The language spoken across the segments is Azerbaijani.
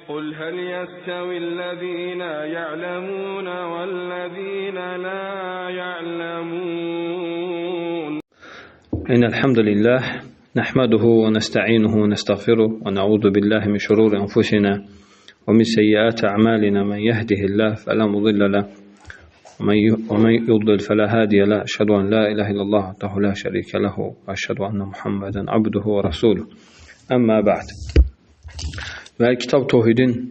قل هل يستوي الذين يعلمون والذين لا يعلمون. إن الحمد لله نحمده ونستعينه ونستغفره ونعوذ بالله من شرور أنفسنا ومن سيئات أعمالنا، من يهده الله فلا مضل له ومن يضلل فلا هادي له. أشهد أن لا إله إلا الله وحده لا شريك له وأشهد أن محمدا عبده ورسوله. أما بعد. Və Kitab Tövhidin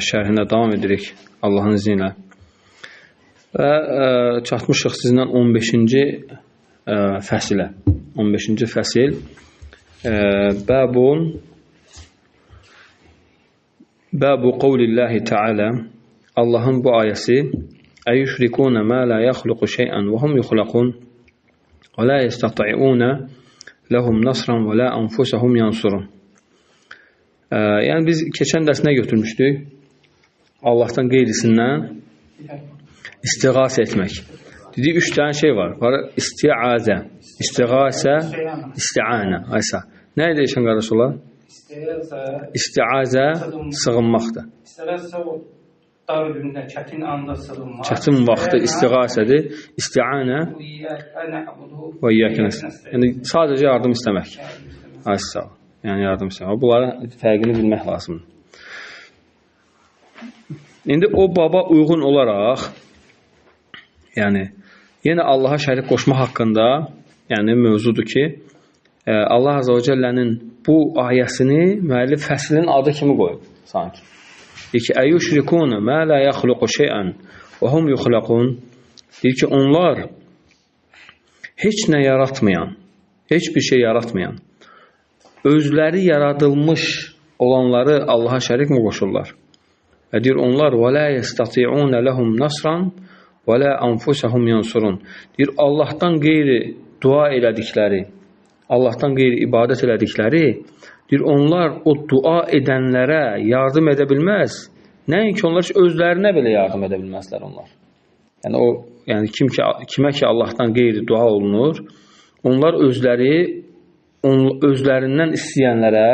şərhinə davam edirik Allahın izni ilə. Və çatmışıq sizinlə 15-ci fəsilə. 15-ci fəsil Babun Babu qavlillahi Teala, Allahın bu ayəsi: Əyüşrikûne mâ lâ yəxluqu şey'ən və hum yuxlaqun və lâ yəstəti'ûne ləhum nasran və lâ ənfusəhum yansurun. Yəni biz keçən dərs nə götürmüşdük? Allahdan qeyrisindən istiğasə etmək. Dedik, üç dənə şey var. Var istiazə, istiğasə, istianə. Aysa. Nə idi Eşən qardaş olar? İstiazə sığınmaqdır. İstiazə o dar gündə, çətin anda sığınmaq. Çətin vaxtı istiğasədir. İstianə və iyyəkə nəstəin. Yəni sadəcə yardım istəmək. Aysa. Yəni yardım istəmək. Bunların fərqini bilmək lazımdır. İndi o baba uyğun olaraq, yəni yenə Allaha şərik qoşma haqqında, yəni mövzudur ki, Allah Azza və Cəllənin bu ayəsini müəllif fəslin adı kimi qoyub sanki. Deyir ki, "Əyüşrikûne mâ lâ yəxluqu şey'ən və hum yuxlaqun." Deyir ki, onlar heç nə yaratmayan, heç bir şey yaratmayan, özləri yaradılmış olanları Allaha şərik mi qoşurlar? Və deyir, onlar və lâ yəstəti'ûne ləhum nasran və lâ ənfusəhum yansurun. Deyir, Allahdan qeyri dua elədikləri, Allahdan qeyri ibadət elədikləri, deyir, onlar o dua edənlərə yardım edə bilməz. Nəinki onlar özlərinə belə yardım edə bilməzlər onlar. Yəni o, yəni kim ki, kimə ki Allahdan qeyri dua olunur, onlar özləri özlərindən istəyənlərə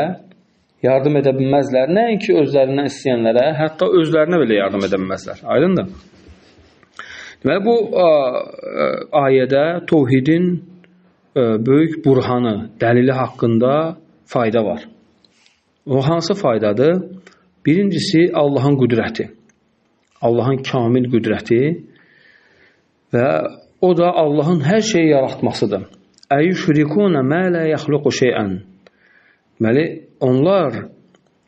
yardım edə bilməzlər. Nəinki özlərindən istəyənlərə, hətta özlərinə belə yardım edə bilməzlər. Aydındır? Deməli, bu ayədə tövhidin böyük burhanı, dəlili haqqında fayda var. O hansı faydadır? Birincisi, Allahın qüdrəti. Allahın kamil qüdrəti və o da Allahın hər şeyi yaratmasıdır. Əyüşrikûne mâ lâ yəxluqu şey'ən. Deməli, onlar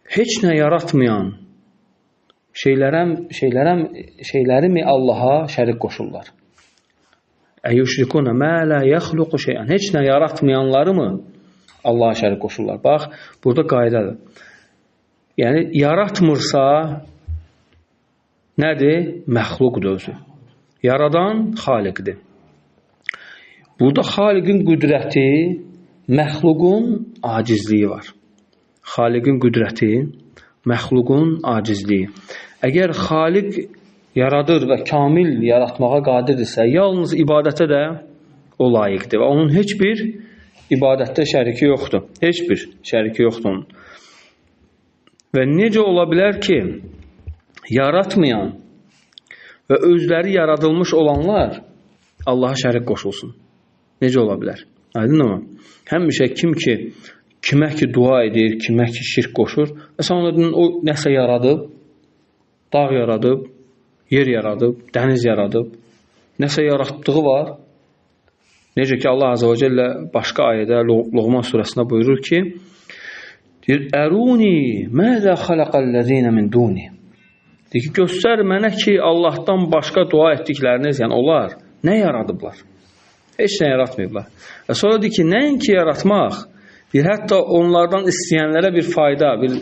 heç nə yaratmayan şeyləri mi Allaha şərik qoşurlar? Əyüşrikûne mâ lâ yəxluqu şey'ən. Heç nə yaratmayanları mı Allaha şərik qoşurlar? Bax, burada qaydadır. Yəni, yaratmırsa nədir? Məxluqdur özü. Yaradan xaliqdir. Burada xaliqin qüdrəti, məxluqun acizliyi var. Xaliqin qüdrəti, məxluqun acizliyi. Əgər xaliq yaradır və kamil yaratmağa qadirdirsə, yalnız ibadətə də o layiqdir. Və onun heç bir ibadətdə şəriki yoxdur. Heç bir şəriki yoxdur onun. Və necə ola bilər ki, yaratmayan və özləri yaradılmış olanlar Allaha şərik qoşulsun? Necə ola bilər? Aydınmı? Həmişə kim ki, kimə ki dua edir, kimə ki şirk qoşur, məsələn, ona o nəsə yaradıb, dağ yaradıb, yer yaradıb, dəniz yaradıb, nəsə yaratdığı var. Necə ki, Allah Azza və Cəllə başqa ayədə Loğman surəsində buyurur ki, deyir, Əruni məzə xaləqəl-ləzīnə min duni. Deyir ki, göstər mənə ki, Allahdan başqa dua etdikləriniz, yəni onlar nə yaradıblar? Heç nə yaratmayıblar. Və sonra deyir ki, nəinki yaratmaq, deyir, hətta onlardan istəyənlərə bir fayda, bir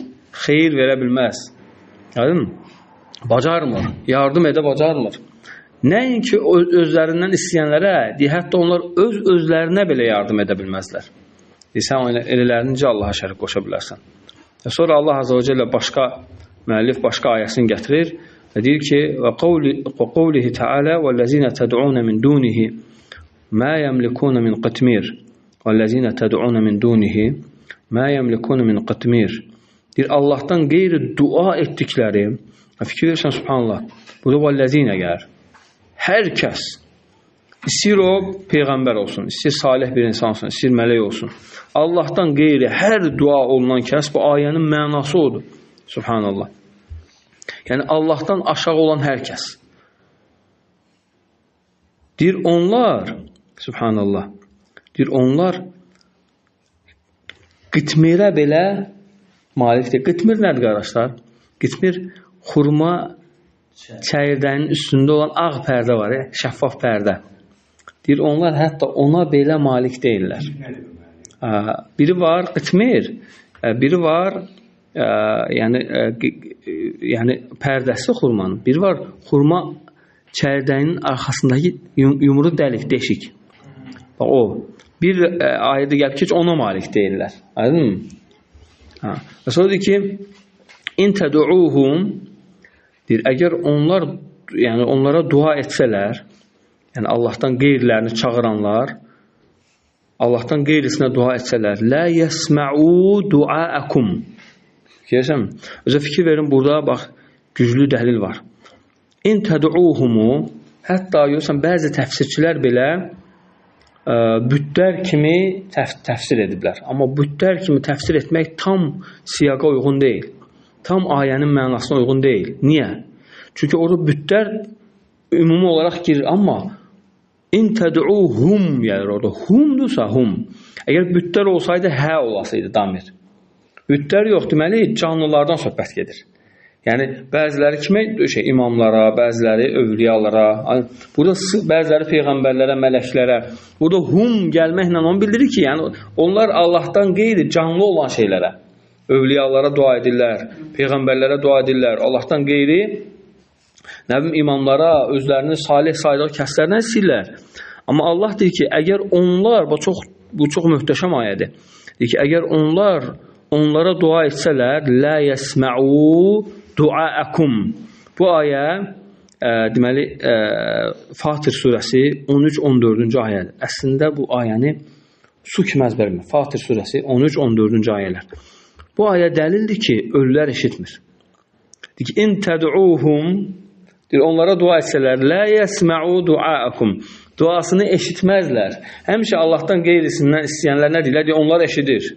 xeyir verə bilməz. Aydın? Bacarmır, yardım edə bacarmır. Nəinki özlərindən istəyənlərə, deyir, hətta onlar öz özlərinə belə yardım edə bilməzlər. Deyir, sən elələrini necə Allaha şərik qoşa bilərsən? Və sonra Allah Azza və Cəllə başqa müəllif başqa ayəsini gətirir və deyir ki, və qavlihi Teala vəllezine təd'un min dunihi ma yemlikun min qitmir vəllezine təd'un min dunihi ma yemlikun min qitmir. Deyir, Allahdan qeyri dua etdikləri, fikir verirsən, subhanallah, burada vəl-ləzinə gəlir. Hər kəs, istəyir o peyğəmbər olsun, istəyir salih bir insan olsun, istəyir mələk olsun. Allahdan qeyri hər dua olunan kəs, bu ayənin mənası odur. Subhanallah. Yəni, Allahdan aşağı olan hər kəs. Deyir, onlar, subhanallah, deyir, onlar qitmirə belə malikdir. Qitmir nədir, qardaşlar? Qitmir xurma çəyirdəyinin üstündə olan ağ pərdə var, şəffaf pərdə. Deyir, onlar hətta ona belə malik deyirlər. Biri var qitmir, biri var yəni pərdəsi xurmanın, biri var xurma çəyirdəyinin arxasındakı yumru dəlik, deşik. Bax, o. Bir ayədə gəlib ki, ona malik deyirlər. Aydın mı? Və sonra deyir ki, İn təduuhum, deyir, əgər onlar, yəni onlara dua etsələr, yəni Allahdan qeyrilərini çağıranlar, Allahdan qeyrisinə dua etsələr, lə yəsməu duaəkum. Görürsən? Özə fikir verin, burada bax, güclü dəlil var. İn təduuhumu, hətta görürsən, bəzi təfsirçilər belə bütlər kimi təfsir ediblər. Amma bütlər kimi təfsir etmək tam siyaqa uyğun deyil. Tam ayənin mənasına uyğun deyil. Niyə? Çünki orada bütlər ümumi olaraq girir, amma in təd'uhum gəlir orada. Humdursa hum. Əgər bütlər olsaydı hə olasıydı damir. Bütlər yox, deməli canlılardan söhbət gedir. Yəni bəziləri kimə imamlara, bəziləri övliyalara, burada bəziləri peyğəmbərlərə, mələklərə. Burada hum gəlməklə onu bildirir ki, yəni onlar Allahdan qeyri canlı olan şeylərə, övliyalara dua edirlər, peyğəmbərlərə dua edirlər, Allahdan qeyri nə bilim imamlara, özlərini salih saydığı kəslərdən istəyirlər. Amma Allah deyir ki, əgər onlar, bu çox möhtəşəm ayədir. Deyir ki, əgər onlar onlara dua etsələr, lə yəsməu duaəkum. Bu ayə deməli Fatir surəsi 13-14-cü ayədir. Əslində bu ayəni su kimi əzbərləmək. Fatir surəsi 13-14-cü ayələr. Bu ayə dəlildir ki, ölülər eşitmir. Deyir ki, in təd'uhum, deyir, onlara dua etsələr, lə yəsməu duaəkum. Duasını eşitməzlər. Həmişə Allahdan qeyrisindən istəyənlər nə deyirlər? Deyir, onlar eşidir.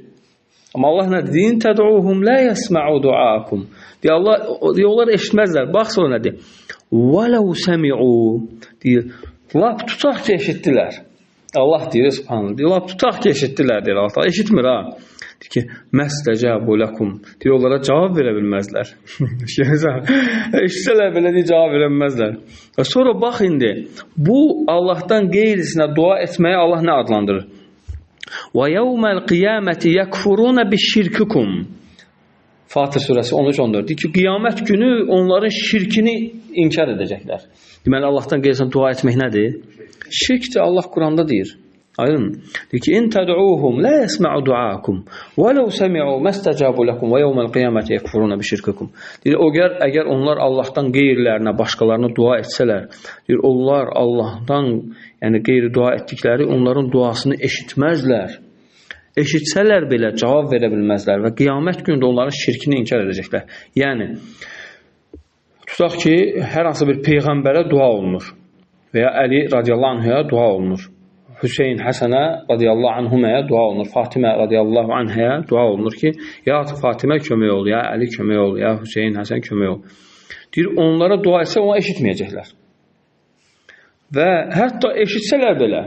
Amma Allah nə deyir? İn təd'uhum lə yəsməu duaəkum. Deyir, Allah, deyir, onlar eşitməzlər. Bax sonra nə deyir? Vələv səmi'u. Deyir, lap tutaq ki, eşitdilər. Allah deyir, subhanallah. Deyir, lap tutaq ki, eşitdilər, deyir Allah. Eşitmir, ha. Deyir ki, məstəcəbu ləkum. Deyir, onlara cavab verə bilməzlər. Eşitsələr belə deyir, cavab verə bilməzlər. Və sonra bax indi, bu Allahdan qeyrisinə dua etməyi Allah nə adlandırır? Və yevməl qiyaməti yəkfuruna bişirkikum. Fatir surəsi 13-14. Deyir ki, qiyamət günü onların şirkini inkar edəcəklər. Deməli, Allahdan qeyrisinə dua etmək nədir? Şirkdir, Allah Quranda deyir. Aydın. Deyir ki, İn təd'uhum la yesma'u duakum və ləv səmi'u məstəcabu ləkum və yevməl qiyaməti yəkfuruna bişirkikum. Deyir, əgər onlar Allahdan qeyrilərinə, başqalarına dua etsələr, deyir, onlar Allahdan, yəni qeyri dua etdikləri onların duasını eşitməzlər. Eşitsələr belə cavab verə bilməzlər və qiyamət günündə onların şirkini inkar edəcəklər. Yəni, tutaq ki, hər hansı bir peyğəmbərə dua olunur və ya Əli radiyallahu anhaya dua olunur. Hüseyin Həsənə radiyallahu anhuməyə dua olunur. Fatimə radiyallahu anhaya dua olunur ki, ya Fatimə kömək ol, ya Əli kömək ol, ya Hüseyin Həsən kömək ol. Deyir, onlara dua etsə, ona eşitməyəcəklər. Və hətta eşitsələr belə,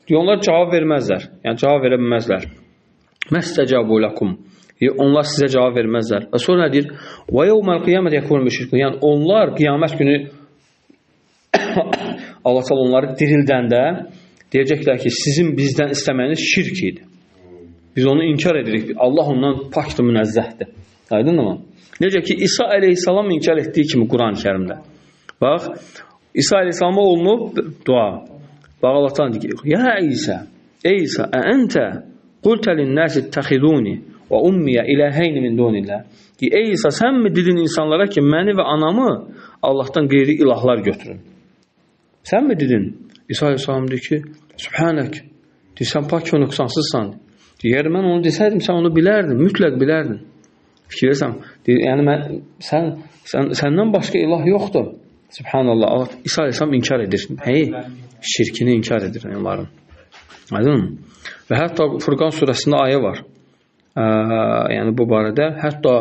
deyir, onlar cavab verməzlər. Yəni, cavab verə bilməzlər. Məstəcabu ləkum. Deyir, onlar sizə cavab verməzlər. Və sonra nə deyir? Və yevməl qiyamət yəkfurun bişirkun. Yəni, onlar qiyamət günü Allah təala onları dirildəndə deyəcəklər ki, sizin bizdən istəməyiniz şirk idi. Biz onu inkar edirik. Allah ondan pakdır, münezzəhdir. Aydın mı? Necə ki, İsa əleyhissalam inkar etdiyi kimi Quran-ı Kərimdə. Bax, İsa əleyhissalama olunub dua. Bax, Allah təala deyir ki, ya İsa, ey İsa, əntə qultə linnəsi ittəxiduni və ummiyə iləhəyni min dunillah. Deyir, ey İsa, sən mi dedin insanlara ki, məni və anamı Allahdan qeyri ilahlar götürün? Sən mi dedin? İsa əleyhissalam deyir ki, Sübhanək, deyir, sən pak və nöqsansızsan. Deyir, əgər mən onu desəydim, sən onu bilərdin, mütləq bilərdin. Fikirləsən, deyir, yəni mən, səndən başqa ilah yoxdur. Subhanallah, Allah, İsa Aleyhisselam inkar edir. Nəyi? Şirkini inkar edir onların. Aydın mı? Və hətta Furqan surəsində ayə var. Yəni bu barədə hətta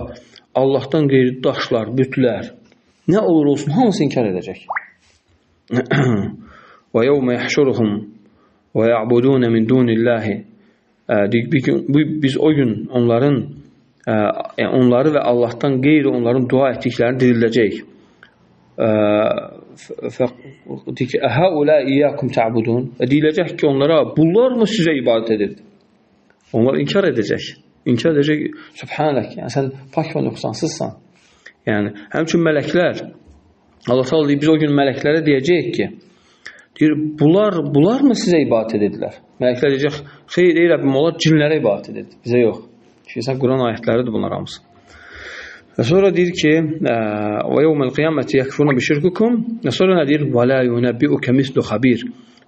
Allahdan qeyri daşlar, bütlər, nə olur olsun, hamısı inkar edəcək. Və yevmə yəhşuruhum və ya'budun min dunillahi. Biz o gün onların, yəni onları və Allahdan qeyri onların dua etdiklərini dirildəcəyik. Həulə iyyakum ta'budun. Deyiləcək ki, onlara bunlar mı sizə ibadət edirdi? Onlar inkar edəcək. İnkar edəcək. Sübhanək. Yəni sən pak və nöqsansızsan. Yəni həmçinin mələklər, Allah Teala deyir, biz o gün mələklərə deyəcəyik ki, deyir, bunlar mı sizə ibadət edirdilər? Mələklər deyəcək, xeyr, ey Rəbbim, onlar cinlərə ibadət edirdi, bizə yox. Çünki sən Quran ayətləridir bunlar hamısı. Və sonra deyir ki, və yevməl qiyaməti yəkfuruna bişirkukum. Və sonra nə deyir? Və la yunəbbiuke mislu xabir.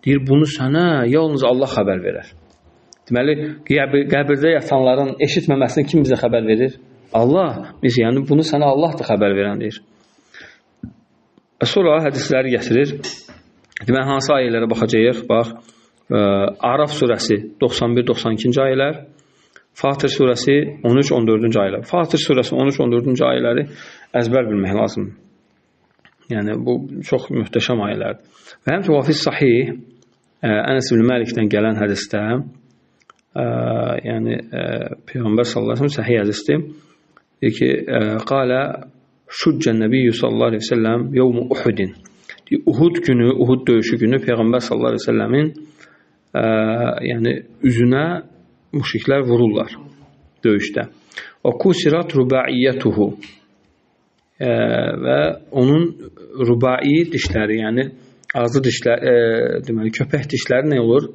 Deyir, bunu sənə yalnız Allah xəbər verər. Deməli, qəbirdə yatanların eşitməməsini kim bizə xəbər verir? Allah. Biz, yəni bunu sənə Allahdır xəbər verən, deyir. Və sonra hədisləri gətirir. Deməli, hansı ayələrə baxacağıq? Bax, Araf surəsi 91-92-ci ayələr, Fatır surəsi 13-14-cü ayələr. Fatır surəsi 13-14-cü ayələri əzbər bilmək lazımdır. Yəni, bu çox möhtəşəm ayələrdir. Və həmçinin Vafis Sahih, Ənəs ibn Məlikdən gələn hədisdə, yəni Peyğəmbər sallallahu əleyhi və səlləm səhih hədisdir. Deyir ki, qalə şuccən nəbiyyü sallallahu əleyhi və səlləm yevmu Uhudin. Uhud günü, Uhud döyüşü günü Peyğəmbər sallallahu əleyhi və səlləmin yəni üzünə müşriklər vururlar döyüşdə. Və kusirat rubaiyyətuhu, və onun rubai dişləri, yəni ağzı dişləri, deməli köpək dişləri nə olur?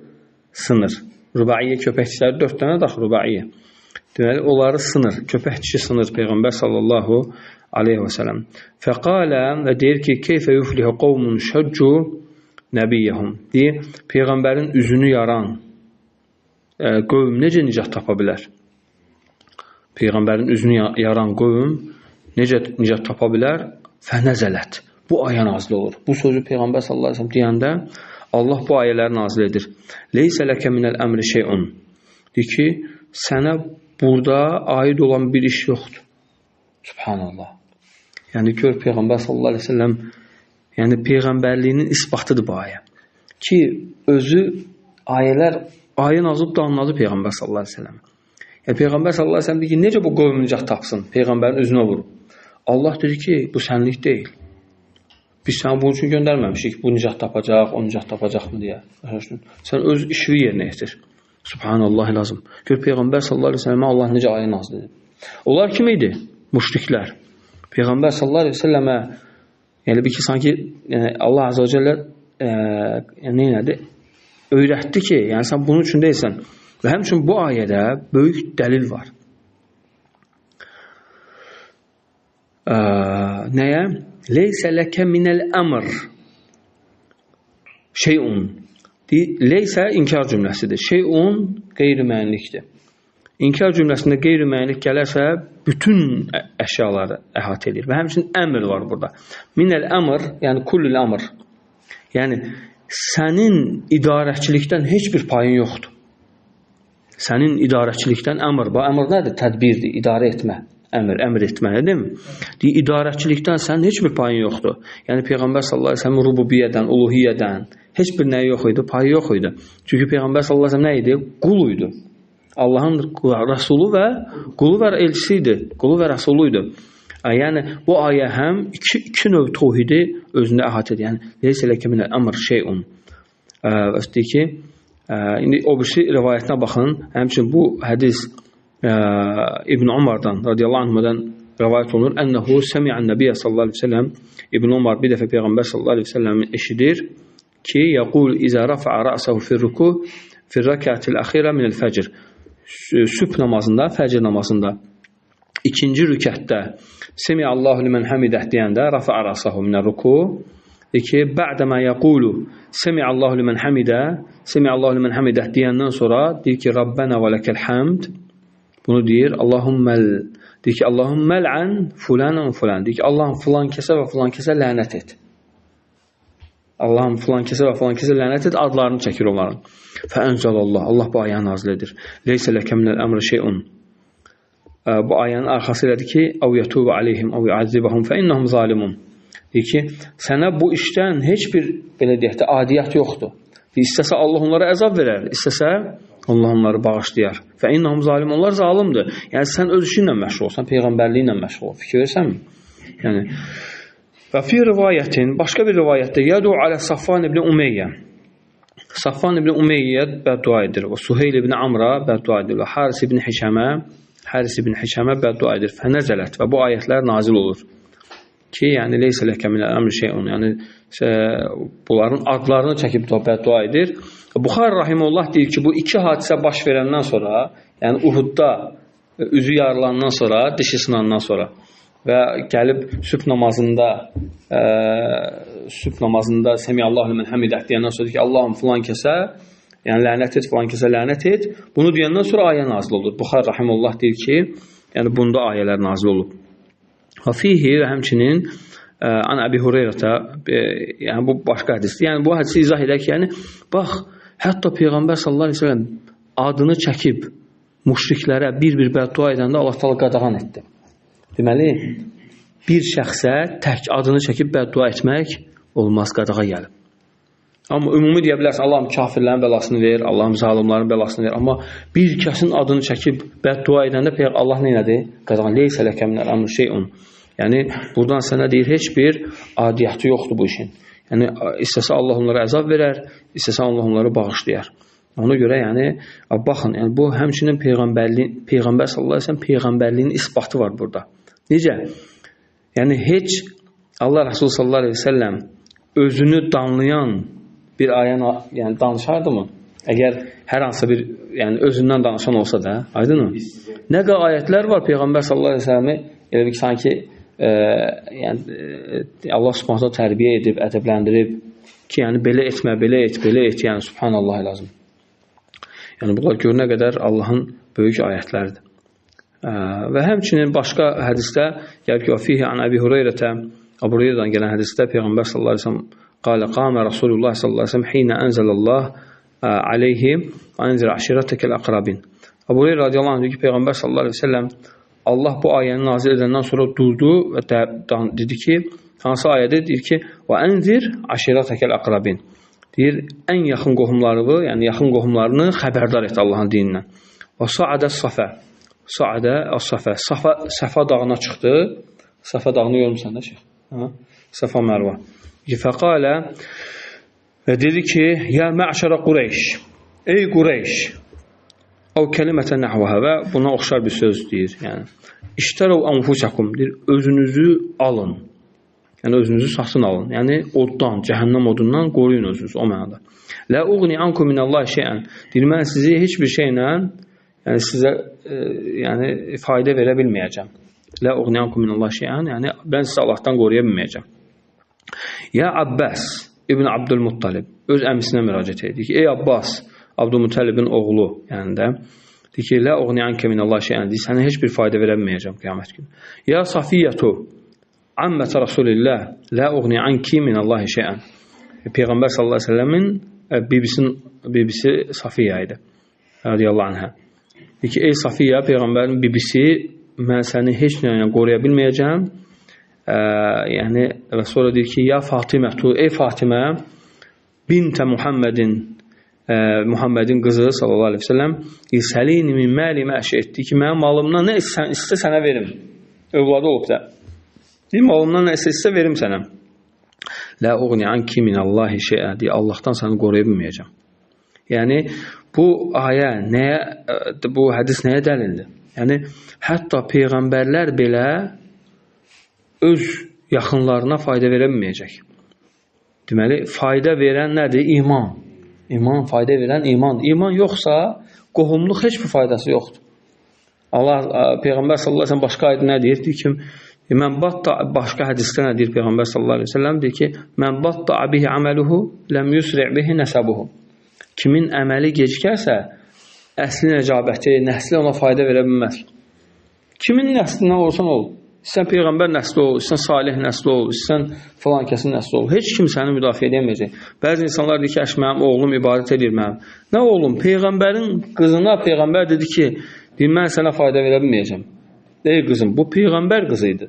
Sınır. Rubaiyyə köpək dişləri 4 dənə daxil rubaiyyə. Deməli onları sınır. Köpək dişi sınır Peyğəmbər sallallahu aleyhi və səlləm. Fəqalə, və deyir ki, keyfə yuflihu qovmun şəccu nəbiyyəhum. Deyir, Peyğəmbərin üzünü yaran qövm necə nicat tapa bilər? Peyğəmbərin üzünü yaran qövm necə nicat tapa bilər? Fənəzələt. Bu ayə nazil olur. Bu sözü Peyğəmbər sallallahu əleyhi və səlləm deyəndə Allah bu ayələri nazil edir. Leysə ləkə minəl əmri şeyun. Deyir ki, sənə burada aid olan bir iş yoxdur. Subhanallah. Yəni gör Peyğəmbər sallallahu əleyhi və səlləm, yəni peyğəmbərliyinin isbatıdır bu ayə. Ki özü ayələr, ayə nazil da anladı Peyğəmbər sallallahu əleyhi və səlləm. Yəni Peyğəmbər sallallahu əleyhi və səlləm deyir ki, necə bu qövm nicat tapsın? Peyğəmbərin üzünə vurub. Allah dedi ki, bu sənlik deyil. Biz səni bunun üçün göndərməmişik, bu nicat tapacaq, o nicat tapacaqmı deyə. Sən öz işini yerinə yetir. Subhanallah lazım. Gör Peyğəmbər sallallahu əleyhi və səlləmə Allah necə ayə nazil edib. Onlar kim idi? Müşriklər. Peyğəmbər sallallahu əleyhi və səlləmə elə bir ki, sanki yəni, Allah azə və cəllə nə elədi? Öyrətdi ki, yəni sən bunun üçün deyilsən. Və həmçinin bu ayədə böyük dəlil var. Nəyə? Leysə ləkə minəl əmr şeyun. Leysə inkar cümləsidir. Şeyun qeyri-müəyyənlikdir. İnkar cümləsində qeyri-müəyyənlik gələrsə, bütün əşyaları əhatə edir. Və həmçinin əmr var burada. Minəl əmr, yəni kullül əmr. Yəni, sənin idarəçilikdən heç bir payın yoxdur. Sənin idarəçilikdən əmr. Bu əmr nədir? Tədbirdir, idarə etmə. Əmr, əmr etmə, deyil mi? Deyir, idarəçilikdən sənin heç bir payın yoxdur. Yəni, Peyğəmbər sallallahu əleyhi və səlləm rububiyyədən, uluhiyyədən heç bir nəyi yox idi, payı yox idi. Çünki Peyğəmbər sallallahu əleyhi və səlləm nə idi? Qul idi. Allahın rəsulu və qulu və elçisi idi. Qulu və rəsulu idi. Yəni, bu ayə həm iki növ tohidi özündə əhatə edir. Yəni, leysə ləkə minəl əmr şeyun. Deyir ki, indi o birisi rivayətinə baxın. Həmçinin bu hədis İbn Umardan radiyallahu anhudan rivayət olunur. Ənəhu səmi'ən nəbiyyə sallallahu əleyhi və səlləm. İbn Umar bir dəfə Peyğəmbər sallallahu əleyhi və səlləmi eşidir ki, yəqul izə rafa'a ra'sahu fir-ruku fir-rəkətil əxirə minəl-fəcr. Sübh namazında, fəcr namazında ikinci rükətdə Semi'allahu limen hamidah deyəndə rafa'a ra'sahu minər-ruku. Deyir ki, bə'dəmə yəqulu Semi'allahu limen hamidah, Semi'allahu limen hamidah deyəndən sonra deyir ki, Rabbənə və ləkəl hamd. Bunu deyir, Allahümmə Deyir ki, Allahümmə əl'an fulanan fulan. Deyir ki, Allahım filan kəsə və filan kəsə lənət et. Allahım filan kəsə və filan kəsə lənət et, adlarını çəkir onların. Fəənzəlallah, Allah bu ayəni nazil edir. Leysə ləkə minəl əmri şeyun. Bu ayənin arxası elədir ki, əv yətubə aleyhim, əv yuəzzibəhum fə innəhum zalimun. Deyir ki, sənə bu işdən heç bir, belə deyək də, adiyyat yoxdur. Deyir, istəsə Allah onlara əzab verər, istəsə Allah onları bağışlayar. Fə innəhum zalim, onlar zalimdir. Yəni, sən öz işinlə məşğul olsan, peyğəmbərliyi ilə məşğul ol. Fikir versənmi? Yəni, və fi rivayətin, başqa bir rivayətdə, yədu alə Safvan ibn Umeyyə. Safvan ibn Umeyyə bəddua edir. Və Suheyl ibn Amra bəddua edir. Və Haris ibn Hişəmə, Haris ibn Hişəmə bəddua edir. Fənəzələt və bu ayətlər nazil olur. Ki, yəni, leysə ləkə minəl əmri şeyun, yəni, bunların adlarını çəkib bəddua edir. Buxar rahimullah deyir ki, bu iki hadisə baş verəndən sonra, yəni Uhudda üzü yarılandan sonra, dişi sınandan sonra və gəlib sübh namazında Semiyallahu limen hamidah deyəndən sonra deyir ki, Allahım filan kəsə, yəni lənət et, filan kəsə lənət et. Bunu deyəndən sonra ayə nazil olur. Buxar rahimullah deyir ki, yəni bunda ayələr nazil olub. Və fihi və həmçinin an Əbi Hüreyrətə, yəni bu başqa hədisdir. Yəni bu hədisi izah edək ki, yəni bax, hətta Peyğəmbər sallallahu əleyhi və səlləm adını çəkib müşriklərə bir-bir bəddua edəndə Allah Taala qadağan etdi. Deməli, bir şəxsə tək adını çəkib bəddua etmək olmaz, qadağa gəlib. Amma ümumi deyə bilərsən, Allahım kafirlərin bəlasını ver, Allahım zalimların bəlasını ver. Amma bir kəsin adını çəkib bəddua edəndə Allah nə elədi? Qadağan. Leysə ləkə minəl əmri şeyun. Yəni, buradan sənə deyir, heç bir adiyyatı yoxdur bu işin. Yəni, istəsə Allah onlara əzab verər, istəsə Allah onları bağışlayar. Ona görə, yəni, baxın, yəni, bu həmçinin Peyğəmbər sallallahu əleyhi və səlləm peyğəmbərliyinin isbatı var burada. Necə? Yəni, heç Allah Rəsulü sallallahu əleyhi və səlləm özünü danlayan bir ayəni, yəni, danışardı mı? Əgər hər hansı bir, yəni, özündən danışan olsa da, aydın mı? Nə qədər ayətlər var Peyğəmbər sallallahu əleyhi və səlləmi elə bir ki, sanki yəni, Allah subhanallah tərbiyə edib, ədəbləndirib ki, yəni belə etmə, belə et, belə et, yəni subhanallah lazım. Yəni bunlar gör nə qədər Allahın böyük ayətləridir. Və həmçinin başqa hədisdə gəlib ki, fihi an Əbi Hüreyrətə, Əbu Hüreyrədən gələn hədisdə Peyğəmbər sallallahu əleyhi və səlləm qalə qamə Rasulullah sallallahu əleyhi və səlləm hinə ənzəlallah aleyhi və ənzir əşirətəkəl əqrabin. Əbu Hüreyrə radiyallahu anh deyir ki, Peyğəmbər sallallahu əleyhi və səlləm Allah bu ayəni nazil edəndən sonra durdu və dedi ki, hansı ayədir? Deyir ki, və ənzir əşirətəkəl əqrabin. Deyir, ən yaxın qohumlarını, yəni yaxın qohumlarını xəbərdar et Allahın dinindən. Və sa'adə safə. Sa'adə as-safə. Səfa dağına çıxdı. Səfa dağını görmüsən də şeyx? Səfa Mərva. Fəqalə və dedi ki, ya mə'şərə Qureyş. Ey Qureyş. O kəlimətə nəhvəhə və buna oxşar bir söz deyir. Yəni, İştərəv ənfusəkum, deyir, özünüzü alın. Yəni, özünüzü satın alın. Yəni, oddan, cəhənnəm odundan qoruyun özünüzü o mənada. Lə uğni ankum minallahi şeyən. Deyir, mən sizi heç bir şeylə, yəni sizə yəni, fayda verə bilməyəcəm. Lə uğni ankum minallahi şeyən, yəni mən sizi Allahdan qoruya bilməyəcəm. Ya Abbas İbn Abdülmuttalib öz əmisinə müraciət edir ki, ey Abbas, Abdülmuttalibin oğlu, yəni də, deyir ki, lə uğni anke minallahi şeyən, deyir, sənə heç bir fayda verə bilməyəcəm qiyamət günü. Ya Safiyyətu Ammətə Rasulillah, lə uğni anki minallahi şeyən. Peyğəmbər sallallahu əleyhi və səlləmin bibisi Safiyyə idi, radiyallahu anhə. Deyir ki, ey Safiyyə, Peyğəmbərin bibisi, mən səni heç nə ilə qoruya bilməyəcəm. Yəni, və sonra deyir ki, ya Fatimətu, ey Fatimə, bintə Muhammedin, Muhammedin qızı sallallahu əleyhi və səlləm, səlini min məli məşə etdi ki, mənim malımdan nə istə sənə verim. Övladı olub da. Deyir, malımdan nə istə verim sənə. Lə uğni anki minallahi şeyə, deyir, Allahdan səni qoruya bilməyəcəm. Yəni, bu ayə nəyə, bu hədis nəyə dəlildir? Yəni, hətta peyğəmbərlər belə öz yaxınlarına fayda verə bilməyəcək. Deməli, fayda verən nədir? İman. İman, fayda verən iman. İman yoxsa, qohumluq heç bir faydası yoxdur. Allah, Peyğəmbər sallallahu əleyhi və səlləm başqa ayda nə deyir? Deyir ki, mən batta, başqa hədisdə nə deyir Peyğəmbər sallallahu əleyhi və səlləm? Deyir ki, mən batta bihi əməluhu ləm yusri' bihi nəsəbuhu. Kimin əməli gecikərsə, əsli nəcabəti, nəsli ona fayda verə bilməz. Kimin nəslindən olursan ol. İstən peyğəmbər nəsli ol, istən salih nəsli ol, istən filan kəsin nəsli ol. Heç kim səni müdafiə edəməyəcək. Bəzi insanlar deyir ki, əş, mənim oğlum ibadət edir mənim. Nə oğlum? Peyğəmbərin qızına peyğəmbər dedi ki, deyir, mən sənə fayda verə bilməyəcəm. Ey qızım, bu peyğəmbər qızı idi.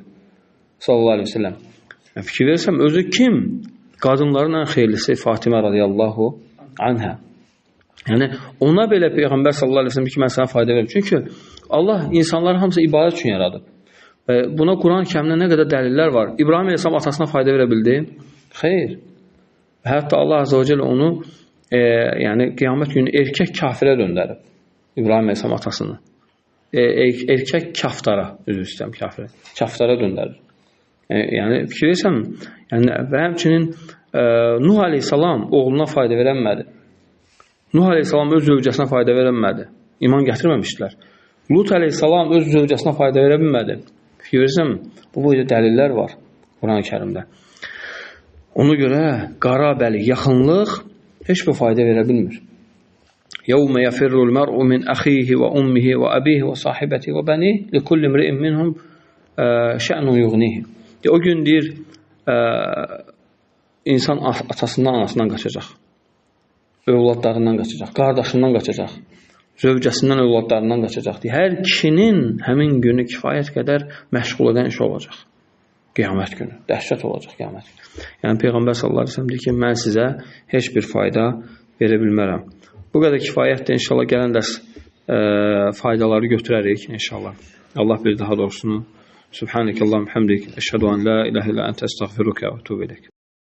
Sallallahu aleyhi ve sellem. Yəni, fikir versəm, özü kim? Qadınların ən xeyirlisi Fatimə radiyallahu anhə. Yəni, ona belə Peyğəmbər sallallahu aleyhi ve sellem ki, mən sənə fayda verim. Çünki Allah insanları hamısı ibadət üçün yaradıb. Və buna Quran-ı Kərimdə nə qədər dəlillər var. İbrahim əleyhissalam atasına fayda verə bildi? Xeyr. Hətta Allah azə və cəlle onu yəni, qiyamət günü erkək kafirə döndərib. İbrahim əleyhissalam atasını. Erkək kaftara, üzr istəyirəm kafirə, kaftara döndərir. Yəni, fikir verirsən, yəni, və həmçinin Nuh əleyhissalam oğluna fayda verənmədi. Nuh əleyhissalam öz zövcəsinə fayda verənmədi. İman gətirməmişdilər. Lut əleyhissalam öz zövcəsinə fayda verə bilmədi. Fikir verirsən, bu boyda dəlillər var Quran-ı Kərimdə. Ona görə qarabəli, yaxınlıq heç bir fayda verə bilmir. Yevmə yəfirrul mər'u min əxihi və ummihi və əbihi və sahibətihi və bənihi likulli imri'in minhum şə'nun yuğnihi. O gün deyir, insan atasından, anasından qaçacaq, övladlarından qaçacaq, qardaşından qaçacaq, zövcəsindən, övladlarından qaçacaq. Hər kişinin həmin günü kifayət qədər məşğul edən işi olacaq. Qiyamət günü, dəhşət olacaq qiyamət günü. Yəni Peyğəmbər sallallahu əleyhi və səlləm deyir ki, mən sizə heç bir fayda verə bilmərəm. Bu qədər kifayətdir. İnşallah gələn dərs faydaları götürərik inşallah. Allah bir daha doğrusunu. Subhanəkallahumma hamdik. Əşhədu an la ilahe illə ente əstəğfiruke və etûbü ileyk.